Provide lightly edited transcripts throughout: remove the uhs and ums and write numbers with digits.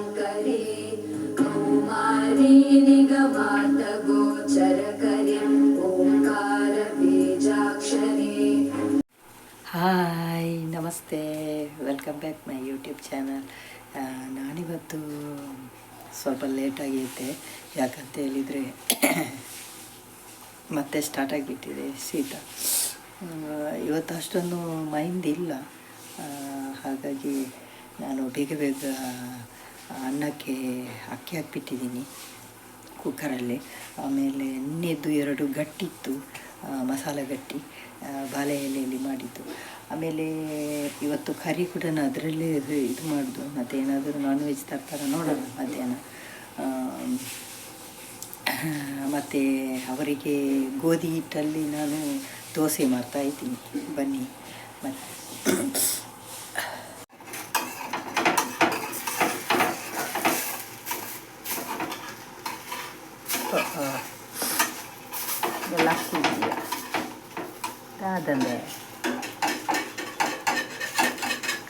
शङ्करे कौमारी निगमार्थगोचरकरे ओङ्कारबीजाक्षरे. ಹಾಯ್, ನಮಸ್ತೆ, welcome back my YouTube channel. ನಾನಿವತ್ತು ಸ್ವಲ್ಪ ಲೇಟಾಗೈತೆ. ಯಾಕಂತ ಹೇಳಿದರೆ ಮತ್ತೆ ಸ್ಟಾರ್ಟ್ ಆಗಿಬಿಟ್ಟಿದೆ ಶೀತ. ಇವತ್ತು ಅಷ್ಟೊಂದು ಮೈಂಡ್ ಇಲ್ಲ. ಹಾಗಾಗಿ ನಾನು ಬೇಗ ಬೇಗ ಅನ್ನಕ್ಕೆ ಅಕ್ಕಿ ಹಾಕ್ಬಿಟ್ಟಿದ್ದೀನಿ ಕುಕ್ಕರಲ್ಲಿ. ಆಮೇಲೆ ನಿನ್ನೆದ್ದು ಎರಡು ಗಟ್ಟಿತ್ತು, ಮಸಾಲೆ ಗಟ್ಟಿ, ಬಾಳೆ ಎಲೆಯಲ್ಲಿ ಮಾಡಿದ್ದು. ಆಮೇಲೆ ಇವತ್ತು ಕರಿ ಕೂಡ ನಾನು ಅದರಲ್ಲೇ ಇದು ಇದು ಮಾಡೋದು. ಮತ್ತು ಏನಾದರೂ ನಾನ್ ವೆಜ್ ತರ್ತಾರ ನೋಡೋಣ ಮಧ್ಯಾಹ್ನ. ಮತ್ತು ಅವರಿಗೆ ಗೋಧಿ ಹಿಟ್ಟಲ್ಲಿ ನಾನು ದೋಸೆ ಮಾಡ್ತಾ ಇದ್ದೀನಿ. ಬನ್ನಿ. ಮತ್ತು ಎಲ್ಲ ಹಾಕಿದ್ದೀಯ ದಾದಂದೆ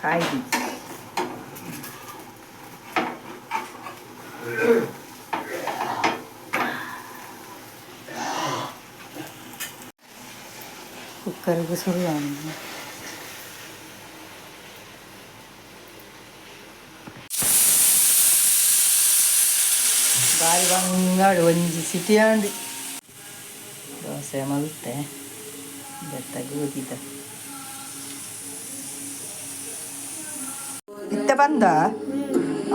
ಕಾಯ್ದಿದ್ದೆ. ಕುಕ್ಕರ್ಗೆ ಶುರು. ಬಾರಿ ಬಂಗಾಡು ಒಂಜಿ ಸಿಟಿಯಾಂಡು ದೋಸೆ ಮಲ್ತೆ ಬೆತ್ತ ಗೋಧಿದ. ಇತ್ತ ಬಂದ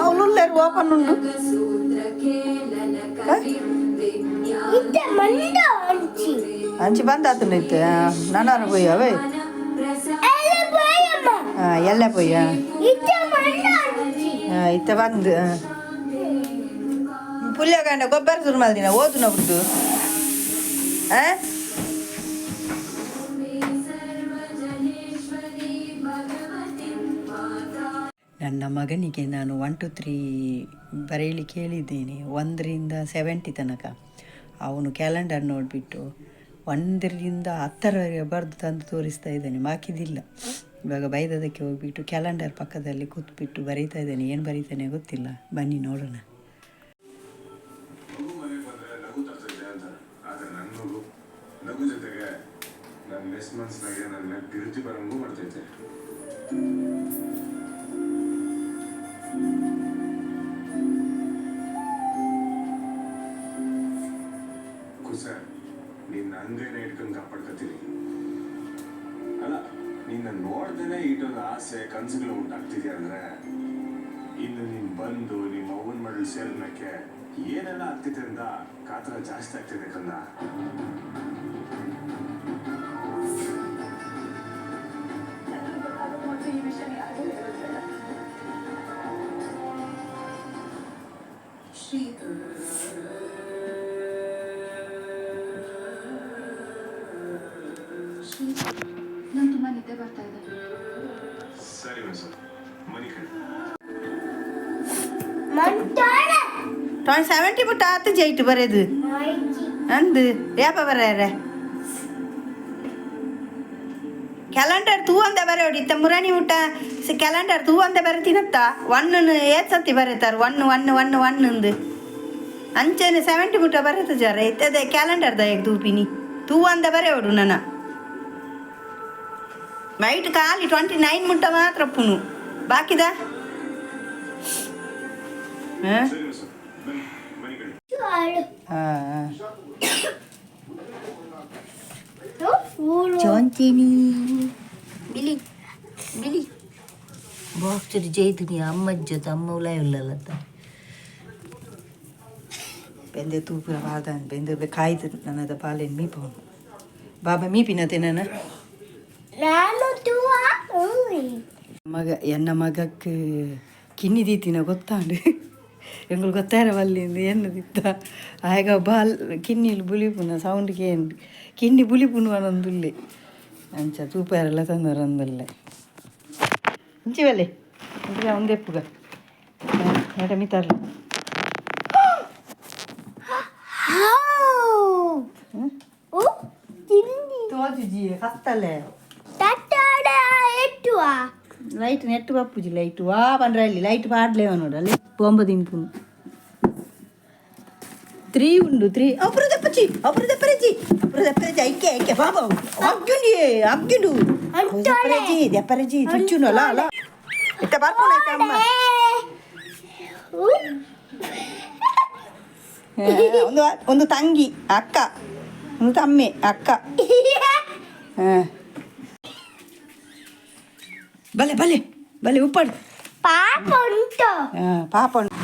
ಅವಳು ಓಪನ್ ಉಂಡು. ಇತ್ತೆ ಮಂಡ ಅಂಚಿ. ಅಂಚಿ ಬಂದ ಆತನ ಇತ್ತೆ ನಾನಾರ ಪೋಯ್ ಅವೇ. ಎಲ್ಲ ಪೋಯಮ್ಮ. ಎಲ್ಲ ಪೋಯ. ಇತ್ತೆ ಮಂಡ ಅಂಚಿ. ಇತ್ತ ಬಂದು ಪುಲ್ಯಗಾಂಡ ಗೊಬ್ಬರ ಶುರು ಮಲ್ದಿನ ಓದುನ ಬುಡ್ದು ಆ. ನನ್ನ ಮಗನಿಗೆ ನಾನು 1 2 3 ಬರೆಯಲಿಕ್ಕೆ ಹೇಳಿದ್ದೇನೆ, 1ರಿಂದ 70 ತನಕ. ಅವನು ಕ್ಯಾಲೆಂಡರ್ ನೋಡಿಬಿಟ್ಟು 1ರಿಂದ 10ರವರೆಗೆ ಬರೆದು ತಂದು ತೋರಿಸ್ತಾ ಇದ್ದಾನೆ. ಬಾಕಿದಿಲ್ಲ. ಇವಾಗ ಬೈದದಕ್ಕೆ ಹೋಗಿಬಿಟ್ಟು ಕ್ಯಾಲೆಂಡರ್ ಪಕ್ಕದಲ್ಲಿ ಕೂತ್ಬಿಟ್ಟು ಬರೀತಾ ಇದ್ದಾನೆ. ಏನು ಬರೀತಾನೆ ಗೊತ್ತಿಲ್ಲ. ಬನ್ನಿ ನೋಡೋಣ. ಮಗು ಮನೆಗೆ ಬಂದ್ರೆ ನಗು ತರ್ತೈತೆ ಅಂತಾರೆ. ಆದ್ರೆ ನನ್ನ ಮಗು ನಗು ಜೊತೆಗೆ ನನ್ನ ಮಿಸ್ ಮನ್ಸ್ನಾಗೆ ನನ್ನ ಬಿರುತಿ ಬರಂಗೂ ಮಾಡ್ತೈತೆ. ಕುಸ, ನಿನ್ನ ಅಂಗೈನ ಇಟ್ಕೊಂಡು ಕಾಪಾಡ್ಕತೀನಿ. ಅಲ್ಲ, ನಿನ್ನ ನೋಡ್ದೇನೆ ಇಟ್ಟೊಂದು ಆಸೆ ಕನ್ಸುಗಳು ಉಂಟಾಗ್ತಿದ್ಯಾ ಅಂದ್ರೆ, ಇನ್ನು ನೀನ್ ಬಂದು ನಿಮ್ಮ ಅವ್ವನ ಮಡಲ್ ಸೇರ್ನಕ್ಕೆ ಏನೆಲ್ಲ ಆಗ್ತಿದೆ ಅಂತ ಕಾತರ ಜಾಸ್ತಿ ಆಗ್ತಿದೆ ಕಂದ. ಶ್ರೀ ಶ್ರೀ, ನಂಗೆ ತುಂಬ ನಿದ್ದೆ ಬರ್ತಾ ಇದೆ. ಸರಿ ಮಸು, ಮನಿ ಕಡೆ. ಮಂಟಾಳ. 70 ಬಿಟ್ಟು ಆತು ಜೈಟು ಬರೆದು. ಆಯ್ತಿ. ಅಂದು ಯಾಪ ಬರ್ಯಾರೆ ಕ್ಯಾಲೆಂಡರ್ ತೂ ಅಂದ ಬರೋಡಿ. ಇತ್ತ ಮುರಾಣಿ ಊಟ ಕ್ಯಾಲೆಂಡರ್ ತೂ ಅಂದ ಬರತೀನತ್ತ. ಒನ್ ಏತ್ ಸತಿ ಬರೀತಾರೆ? ಒನ್ ಒನ್ ಒನ್ ಒನ್ ಅಂದು ಅಂಚನೆ 70 ಮುಟ್ಟ ಬರೆತ ಜರ ಇತ್ತದೆ. ಕ್ಯಾಲೆಂಡರ್ ದಯಕ್ ತೂಪಿನಿ ತೂ ಅಂದ ಬರೆಯೋಡು. ನನ್ನ ನೈಟ್ ಖಾಲಿ 29 ಮುಟ್ಟ ಮಾತ್ರ ಪುನು ಬಾಕಿದ ಹಾಂ. ಸರಿ ಮಸು, ಬನ್ನಿ ಮನಿ ಕಡೆ. ಆಳು. ಹಾಂ. ಊರು. ಚೊಂಚಿನಿ ಬಿಲಿ ಬಿಲಿ ಬಾಕ್ಸ್ ಜೈತು ಅಮ್ಮಜ್ಜ ಅಮ್ಮ ಉಲಾಯ ಉಲ್ಲಲತ್ತ. ಬೆಂದೆ ತೂಪುರ ಬಾದಾನ್ ಬೆಂದೆ ಕಾಯ್ತು ನನ್ನದ ಬಾಲೆನ್ ಮೀಪವನು ಬಾಬಾ ಮೀಪಿನತೆ ನನ್ನ. ನಾನು ತೂವ. ಮಗ ಎನ್ನ ಮಗಕ್ಕೆ ಕಿನ್ನಿ ದೀತಿನ ಗೊತ್ತಾಂಡು. ಎಂಗಳು ಗೊತ್ತಾರ ಬಲ್ಲಿಂದ ಎನ್ನದಿತ್ತ ಆಗ ಬಾಲ್ ಕಿನ್ನಿಲು ಬುಲಿಪುನ ಸೌಂಡ್ ಕೇಂಡು ಕಿನ್ನಿ ಬುಲಿಪುನ ಒಂದುಲ್ಲೆ ಅಂಚ ತೂಪಾರೆಲ್ಲ ತಂದರಂದಲ್ಲೆ. ಇಂಚಿ ಬಲ್ಲೆ ಇಂಚ ಒಂದೆಪ್ಪುಗ ಮೇಡ ಮಿತಾರ್ಲ. ಓ ತಿಂದಿ. ತೋಜುಜಿ ಕತ್ತಲೆ. ತಟ್ಟಾಡ ಎಟ್ಟುವ. ಲೈಟ್ ನೆಟ್ ಬಪ್ಪುಜಿ ಲೈಟ್ ವಾ ಪಂಡ್ರೆ ಅಲ್ಲಿ ಲೈಟ್ ಪಾಡ್ಲೇವ ನೋಡು ಅಲ್ಲಿ ಬೊಂಬ ದಿಂಪುನು ತ್ರೀ ಉಂಡು ತ್ರೀ ಅಪುರ ದಪ್ಪಚಿ ಅಪುರ ದಪ್ಪರಜಿ ಅಪುರ ದಪ್ಪರಜಿ ಐಕೆ ಐಕೆ ಬಾಬಾ ಅಗ್ಗುಂಡಿ ಅಗ್ಗುಂಡು ದಪ್ಪರಜಿ ದಪ್ಪರಜಿ ತುಚ್ಚುನು ಅಲ್ಲ ಅಲ್ಲ ಇತ್ತ ಬರ್ಪುಣ ಐತೆ ಅಮ್ಮ. ಒಂದು ಒಂದು ತಂಗಿ ಅಕ್ಕ ಒಂದು ತಮ್ಮೆ ಅಕ್ಕ. ಹಾ. ಬಲೆ ಬಲೆ ಬಲೆ ಉಪ್ಪಾಡು. ಪಾಪ ಉಂಟು. ಹಾ, ಪಾಪ ಉಂಟು.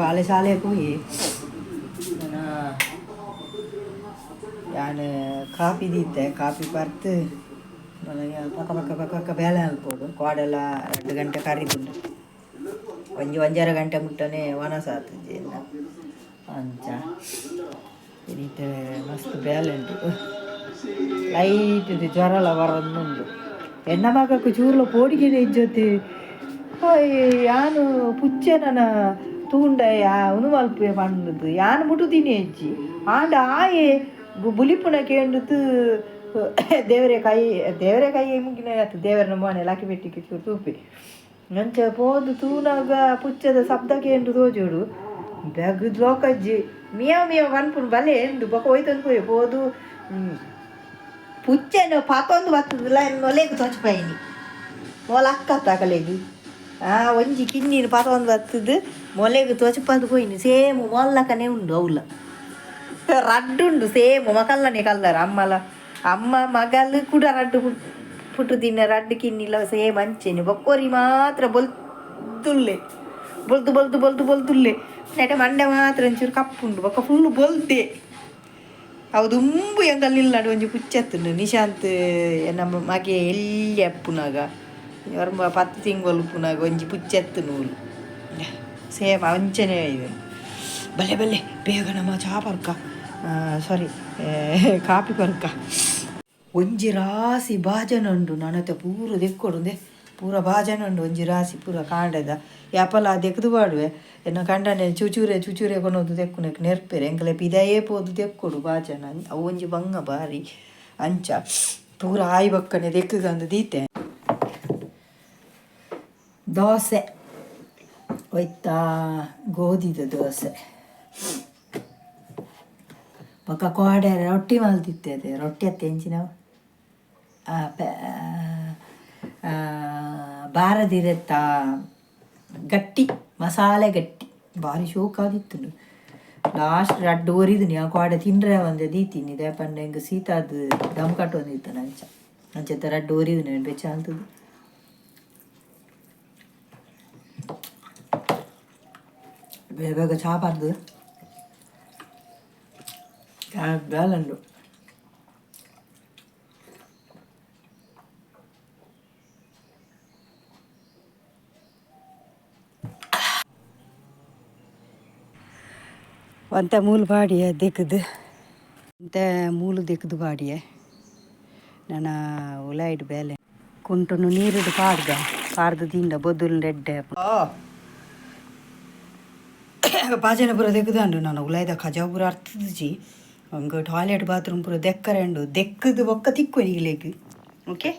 ಬಾಳೆ ಶಾಲೆಗೆ ಹೋಗಿ ನಾನು ಕಾಫಿ ದೀತೆ ಕಾಫಿ ಬರ್ತು ಪಕ್ಕ ಪಕ್ಕ ಪಕ್ಕ ಪಕ್ಕ ಬೇಳೆ ಅಲ್ಪೋಡು ಕೋಡೆಲ್ಲ 2 ಗಂಟೆ ಕರಿದುಂಡು ಒಂಜಿ ಒಂಜರ ಗಂಟೆ ಮುಟ್ಟನೆ ವನಸ ಆತುಜಿ ಎಲ್ಲ ಅಂಚ ಇದೀತೆ ಮಸ್ತ್ ಬೇಲೆ ಉಂಟು ಲೈಟ್ ಜ್ವರಲ ಬರೋದುಂಡು ಎಣ್ಣ ಮಗಕ್ಕೆ ಚೂರ್ಲ ಪೋಡಿಗೆನೆ ಇಜ್ಜೊತಿ ಯಾನು ಪುಚ್ಚೆ ನನ್ನ ತೂಂಡ ಉನು ಮಲ್ಪುವೆ ಪಂಡುದು ಯಾನು ಮುಟುದಿನಿ ಹೆಜ್ಜಿ ಆಂಡ ಆಯೆ ಬುಲಿಪುನ ಕೇಂಡುದು ದೇವರೇ ಕೈ ದೇವರೇ ಕೈ ಮುಗಿನ ಆತು ದೇವರನ ಮೋನೆ ಲಾಕಿ ಬೆಟ್ಟಿಗೆ ಚೂರು ತೂಪಿ ಅಂಚ ಪೋದು ತೂನಾಗ ಪುಚ್ಚದ ಶಬ್ದ ಕೇಂಡು ತೋಜೋಡು ಬೆಗದ್ ಲೋಕಜ್ಜಿ ಮಿಯಾವ್ ಮಿಯಾವ್ ಪನ್ಪುನು ಬಲೆ ಎಂದು ಬೊಕ ಹೋಯ್ತಂದು ಪೋಯೆ ಪೋದು ಪುಚ್ಚೆನ ಪಾತೊಂದು ಬತ್ತದಲ್ಲ ಮೊಲೆಗ್ ತೋಚ್ಪಾಯಿನಿ ಮೊಲ ಅಕ್ಕತ್ತ ಅಕಲೆಗ್ ಆ ಒಂಜಿ ಕಿನ್ನಿನ ಪಾತೊಂದು ಬತ್ತದು ಮೊಲೆಗ್ ತೋಚಪಾದು ಪೋಯಿನಿ ಸೇಮ್ ಮೊಲ್ಲಕನೆ ಉಂಡು ಅವ್ಲ ರಡ್ಡುಂಡು ಸೇಮ್ ಮಕಲ್ಲನೆ ಕಲ್ಲರ್ ಅಮ್ಮಲ ಅಮ್ಮ ಮಗಲು ಕೂಡ ರಡ್ಡು ಪುಟ್ಟು ತಿನ್ನ ರಡ್ಡು ಕಿನ್ನಿಲ ಸೇಮ್ ಅಂಚೆನೆ ಬೊಕ್ಕೋರಿ ಮಾತ್ರ ಬೊಲ್ತುಲ್ಲೆ ಬೊಲ್ತು ಬೊಲ್ತು ಬೊಲ್ತು ಬೊಲ್ತುಲ್ಲೆ ನೆಟೆ ಮಂಡೆ ಮಾತ್ರ ಒಂಚೂರು ಕಪ್ಪುಂಡು ಬೊಕ್ಕ ಫುಲ್ ಬೊಲ್ತೆ ಅವು ದುಂಬು ಎಂಕಲ್ಲಿಲ್ಲ ಒಂಜಿ ಪುಚ್ಚೆತ್ತುಂಡು ನಿಶಾಂತ್ ನಮ್ಮ ಮಗೆ ಎಲ್ಲಿ ಅಪ್ಪುನಾಗ ಒರ್ಂಬ 10 ತಿಂಗಳು ಉಪ್ಪುನಾಗ ಒಂಜಿ ಪುಚ್ಚೆತ್ತು ನೂಲು ಸೇಮ್ ಅಂಚನೆ ಇದೆ. ಬಲ್ಲೆ ಬಲ್ಲೆ ಬೇಗ ನಮ್ಮ ಚಾ ಪರ್ಕ ಸಾರಿ ಕಾಪಿ ಪರ್ಕ ಒಂಜಿ ರಾಸಿ ಬಾಜನ ಉಂಡು ನನತೆ ಪೂರ ದೆಕ್ಕೊಡುಂದೆ ಪೂರ ಬಾಜನ ಉಂಡು ಒಂಜಿ ರಾಸಿ ಪೂರ ಕಾಂಡದ ಯಾಪಲ ದೆಕ್ದು ಪಾಡುವೆ ಎನ್ನ ಕಂಡನೆ ಚುಚೂರೆ ಚುಚೂರೆ ಕೊನೊದು ದೆಕ್ಕುನಕ್ಕೆ ನೆರ್ಪೆರೆ ಎಂಕಲೆ ಪಿದಯೇ ಪೋದು ದೆಕ್ಕೊಡು ಬಾಜನ ಅವು ಒಂಜಿ ಬಂಗ ಬಾರಿ ಅಂಚ ಪೂರ ಆಯಿ ಬಕ್ಕನೆ ದೆಕ್ಕುಗಂದು ದೀತೆ. ದೋಸೆ ಒಯ್ತಾ ಗೋಧಿದ ದೋಸೆ ಬೊಕ್ಕ ಕೋಡೆ ರೊಟ್ಟಿ ಮಲ್ತಿತ್ತೆ ಅದೇ ರೊಟ್ಟಿ ಅತ್ತೆ ಎಂಚಿನವು ಬಾರದಿರೆತ್ತ ಗಟ್ಟಿ ಮಸಾಲೆ ಗಟ್ಟಿ ಭಾರಿ ಶೋಕಾದಿತ್ತು ಲಾಸ್ಟ್ ರಡ್ಡು ಒರಿದಿನಿ ಆ ಕೋಡೆ ತಿಂಡ್ರೆ ಒಂದೆ ದೀತೀನಿ ದೇಪಂಡ ಹಿಂಗೆ ಸೀತಾದ ದಮ್ ಕಟ್ಟೊಂದಿತ್ತು ನಂಚ ಅಂಚೆತ್ತ ರಡ್ಡು ಒರಿದಿನಿ ಬೆಚ್ಚ ಅಂತದ್ದು ಬೇಗ ಬೇಗ ಚಾ ಬಾರ್ದು ಬೇಲಂಡು. ಒಂತೆ ಮೂಲು ಬಾಡಿಯ ದೆಕ್ಕದು ಒಂತೆ ಮೂಲು ದೆಕ್ಕದು ಬಾಡಿಯ ನನ್ನ ಉಲಾಯ್ಡ್ ಬೇಲೆ ಕುಂಟುನು ನೀರುಡು ಪಾಡ್ದ ಪಾಡ್ದು ದಿಂಡ ಬೊದ್ದುಲು ರೆಡ್ಡೆ ಬಾಜನ ಪೂರ ದೆಕ್ಕುದಂಡು ನಾನು ಉಲಾಯ್ದ ಖಜಾವ್ ಪೂರ ಅರ್ಥದಿಜಿ ಹಂಗೆ ಟಾಯ್ಲೆಟ್ ಬಾತ್ರೂಮ್ ಪೂರ ದೆಕ್ಕರೆ ಉಂಡು ದೆಕ್ಕದು ಬೊಕ್ಕ ತಿಕ್ಕು ಈಗ್ಲೇಗ್ ಓಕೆ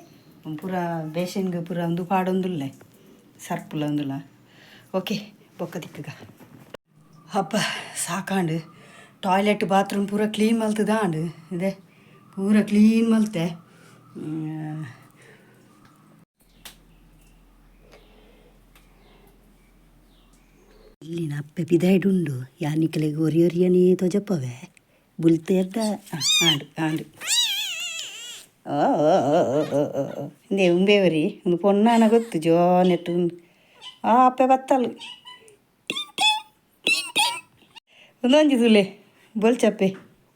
ಪೂರ ಬೇಷನ್ಗೆ ಪೂರ ಒಂದು ಪಾಡೊಂದುಲ್ಲೆ ಸರ್ಪುಲ ಒಂದುಲ್ಲ ಓಕೆ ಬೊಕ್ಕ ತಿಕ್ಕಗ ಅಪ್ಪ ಸಾಕಾಂಡು ಟಾಯ್ಲೆಟ್ ಬಾತ್ರೂಮ್ ಪೂರ ಕ್ಲೀನ್ ಮಲ್ತದಾಂಡು ಇದೆ ಪೂರ ಕ್ಲೀನ್ ಮಲ್ತೆ. ಇಲ್ಲಿನ ಅಪ್ಪೆ ಪಿದಾಯ್ಡುಂಡು ಯಾನಿಕಲೆಗ್ ಒರಿ ಒರಿಯನೇ ತೊಜಪ್ಪವೆ ಬುಲ್ತೇರ್ದ ಆಂಡು ಆಂಡು ಓ ಇಂದೇ ಉಂಬೆ ಒರಿ ಒಂದು ಪೊನ್ನಾನ ಗೊತ್ತು ಜೋನೆಟ್ಟು ಉಂಡು ಆ ಅಪ್ಪೆ ಬತ್ತಲು ಒಂದೊಂಜಿ ತುಲೆ ಬೊಲ್ಚಪ್ಪೆ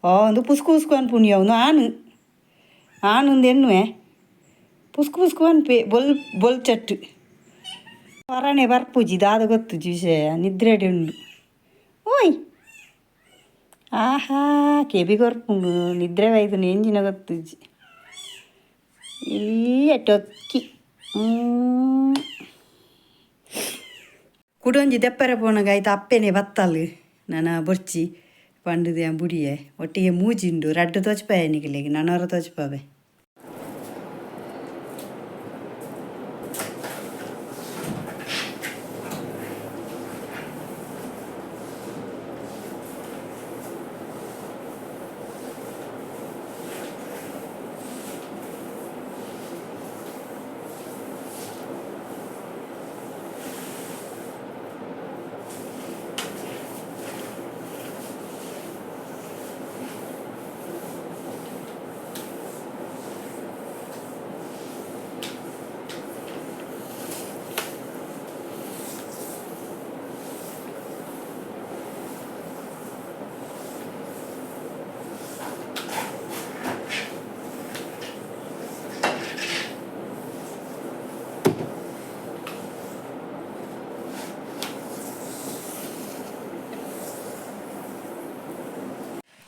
ಓ ಒಂದು ಪುಸ್ಕು ಪುಸ್ಕು ಅನ್ಪುಣಿ ಅವನು ಆನು ಆನು ಒಂದು ಎಣ್ಣುವೆ ಪುಸ್ಕು ಪುಸ್ಕು ಅನ್ಪೆ ಬೊಲ್ ಬೊಲ್ಚಟ್ಟು ಹೊರನೆ ಬರ್ಪುಜಿ ದಾದ ಗೊತ್ತುಜಿ ವಿಷಯ ನಿದ್ರೆಡೆ ಉಂಡು ಓಯ್ ಆಹಾ ಕೆಬಿ ಕೊರ್ಪುಂಡು ನಿದ್ರೆ ಬೈದು ಎಂಜಿನ ಗೊತ್ತುಜಿ ಇಲ್ಲ ಟೊಕ್ಕಿ ಕುಡೊಂಜಿ ದೆಪ್ಪರೆ ಪೋನಗ ಆಯ್ತು ಅಪ್ಪೆನೆ ಬತ್ತಲ್ ನನ ಬೊರ್ಚಿ ಪಂಡುದು ಬುಡಿಯೆ ಒಟ್ಟಿಗೆ ಮೂಜಿಂಡು ರಡ್ಡು ತೋಚ್ಪಾಯ ನಿಗಲಿಗೆ ನನವರ ತೋಚ್ಪಾವೆ.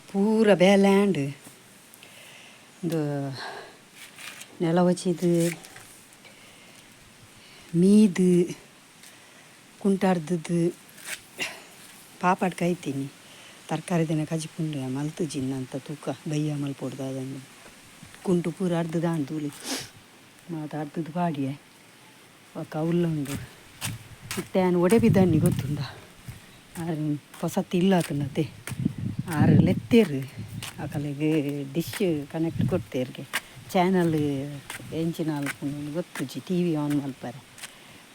ಪೂರ ಬೇಲ್ಯಾಂಡ್ ಇಂದು ನೆಲ ವಚಿದು ಮೀದು ಕುಂಟಾರ್ದದ್ದು ಪಾಪಾಡ್ ಕೈತೀನಿ ತರಕಾರಿ ದಿನ ಕಜಿಪುಂಡು ಮಲ್ತು ಜಿನ್ನಂತ ತೂಕ ಬಯ್ಯ ಮಲ್ಪೊಡ್ದು ಅದನ್ನು ಕುಂಟು ಪೂರ ಅರ್ಧದ ತೂಲಿ ಮಾತ ಅರ್ಧದ ಪಾಡಿಯೆ ಕೌಲ್ಲ ಉಂಡು ಇತ್ತೆ ಆನ್ ಒಡೆ ಬಿದ್ದಾನಿ ಗೊತ್ತುಂಡ ಆರು ಹೊಸತ್ತು ಇಲ್ಲ ಆತನತೆ ಆರು ಲೆತ್ತೇರು ಅಕಲೆಗ್ ಡಿಶ್ ಕನೆಕ್ಟ್ ಕೊಡ್ತೇರ್ಗೆ ಚಾನಲ್ ಎಂಚಿನ ಅಲ್ಪುಂಡು ಗೊತ್ತುಜಿ ಟಿವಿ ಆನ್ ಮಲ್ಪರೆ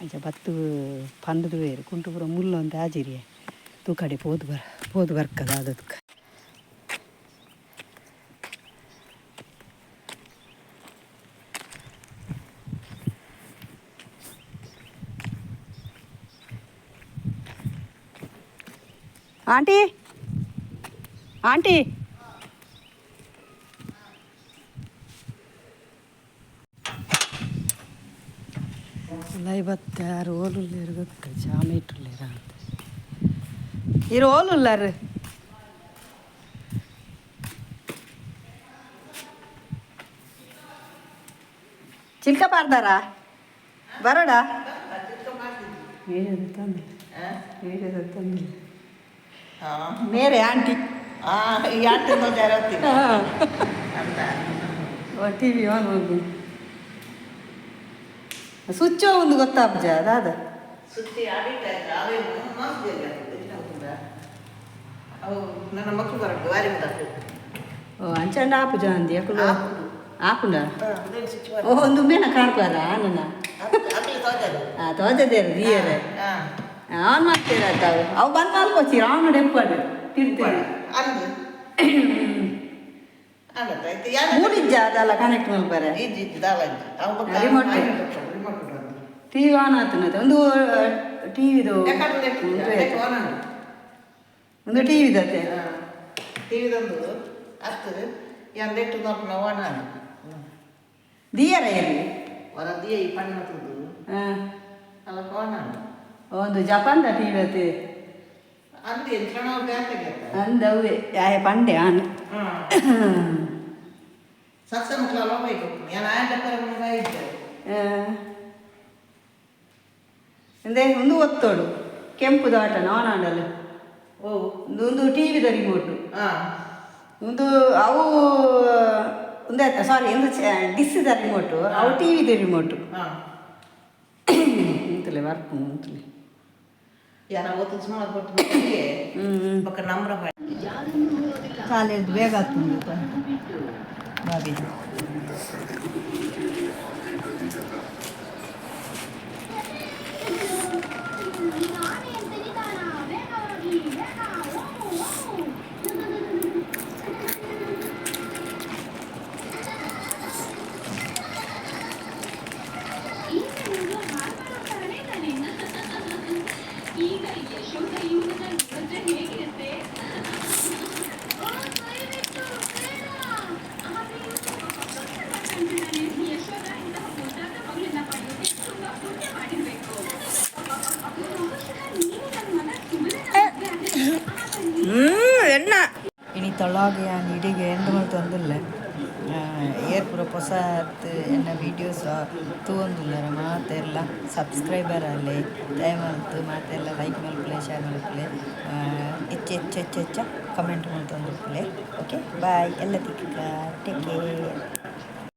ಅಂಚ ಬತ್ತು ಪಂಡುದು ವೇರು ಕುಂಟು ಪೂರ ಮುಲ್ಲು ಅಂತ ಆಜಿರಿಯೆ ತೂಕಡೆ ಪೋದು ಬರ್ ಪೋದು ಬರ್ಕದ ಅದಕ್ಕೆ. ಆಂಟಿ ಆಂಟಿ ಐವತ್ತಾರು ಓಲುಲ್ಲೇರು ಗೊತ್ತು ಜಾಮೇಟುಲ್ಲೇರ ಅಂತ ಇರು ಓಲುಲ್ಲಾರು ಚಿಲ್ಕ ಪಾಡ್ದಾರ ಬರೋಡ ತಂದಿಲ್ಲ ಮೇರೆ ಆಂಟಿ. ಈ ಆಂಟಿ ಟಿವಿ ಆನ್ ಮಾಡ್ಬೋದು ಸ್ವಿಚ್ ಒಂದು ಗೊತ್ತಾಪುಜ ಅದಾದ. ಸುತ್ತಿ ಅವು ನನ್ನ ಮಕ್ಕಳು ಬರಡು ವಾರಿ. ಓ ಅಂಚಂಡ ಆಪುಜ ಅಂದಿ ಅಕುಲು ಆಪುಂಡ. ಓ ಒಂದು ಮೇನ ಕಾಣ್ಪಾರ ನನ್ನ ತೋಜದೇರು ದಿಯರೆ ಆನ್ ಮಾಡ್ತೀರ ತಾವು ಅವು ಬಂದ್ ಮಲ್ಕೋಚಿ ಆನ್ ಡೆಪ್ಪಡು ತಿರ್ತೀರಿ. ಮೂಡಿಜ್ಜ ಅದಲ್ಲ ಕನೆಕ್ಟ್ ಮಲ್ಪರೆ. ರಿಮೋಟ್ ಟಿವಿ ಆನ್ ಆತನತೆ ಒಂದು ಟಿವಿದು ಒಂದು ಟಿವಿದತೆ. ಟಿವಿದೊಂದು ಹತ್ತು ಎಂದೆಟ್ಟು ನೋವು ದಿಯರ ಎಲ್ಲಿ ಹೊರ ದಿಯ ಈ ಪಣ್ಣ ತುದು ಅಲ್ಲ ಕೋಣ. ಒಂದು ಜಪಾನ್ದ ಟಿವಿ ಅತೆ. ಅಂದು ಎಂಚನ ಅಂದ ಅವೇ ಯಾಯ ಪಂಡೆ ಆನ್. ಸತ್ಸ ಮಕ್ಕಳು ಬೇಕು ನಾನು ಆಂಡ ಇದ್ದೆ. ಎಂದೇ ಒಂದು ಒತ್ತೋಡು ಕೆಂಪುದು ಆಟ ನಾನ್ ಆಡಲ್ಲ. ಓ ಒಂದು ಒಂದು ಟಿವಿದ ರಿಮೋಟು. ಒಂದು ಅವು ಒಂದೇ ಸಾರಿ ಒಂದು ಡಿಸ್ದ ರಿಮೋಟು ಅವು ಟಿವಿದ ರಿಮೋಟು. ಉಂತಲೆ ವರ್ಪು ಉಂತಲೆ. ಯಾನ ಓತು ಸುಮಾರು ಕೊಟ್ಟು ಪಕ್ಕ ನಮ್ರ. ಕಾಲೇಜ್ ಬೇಗ ಆಗ್ತದೆ ಬಾಬಿ. ಈಗ ಯಶೋಧ ಇವನನ್ನ ನೋಡಿದ್ರೆ ಹೇಗಿರುತ್ತೆ? ಯಶೋಧ ಇಂತಹ ಮುದ್ದಾದ ಮಗಳನ್ನ ಪಡೆಯೋಕೆ ತುಂಬಾ ಪುಣ್ಯ ಮಾಡಿರ್ಬೇಕು. ಬಹುಶಃ ನೀನು ನನ್ನ ಮಗ ಸುಮನನ ಮದುವೆ ಆದ್ರೆ ಎಣ್ಣ ಇನಿ ತೊಳಗೆ ಇಡಿಗೆ ಎಂಡು ಮಲ್ತೊಂದಿಲ್ಲ. ಏರ್ ಪೂರ ಪೊಸತ್ ಎನ್ನ ವೀಡಿಯೋಸ್ ತೂವೊಂದುಲ್ಲೆರ್ ಮಾತೆರ್ಲ ಸಬ್ಸ್ಕ್ರೈಬರ್ ಆಲೆ. ದಯಮಲ್ತ್ ಮಾತೆರ್ಲ ಲೈಕ್ ಮಲ್ಪುಲೆ, ಶೇರ್ ಮಲ್ಪುಲೆ, ಹೆಚ್ಚ ಹೆಚ್ಚ ಹೆಚ್ಚ ಹೆಚ್ಚ ಕಮೆಂಟ್ ಮಲ್ತೊಂದುಪ್ಪುಲೆ. ಓಕೆ, ಬಾಯ್, ಎಲ್ಲ ತಿಕ್ಕುಗ, ಟೇಕ್ ಕೇರ್.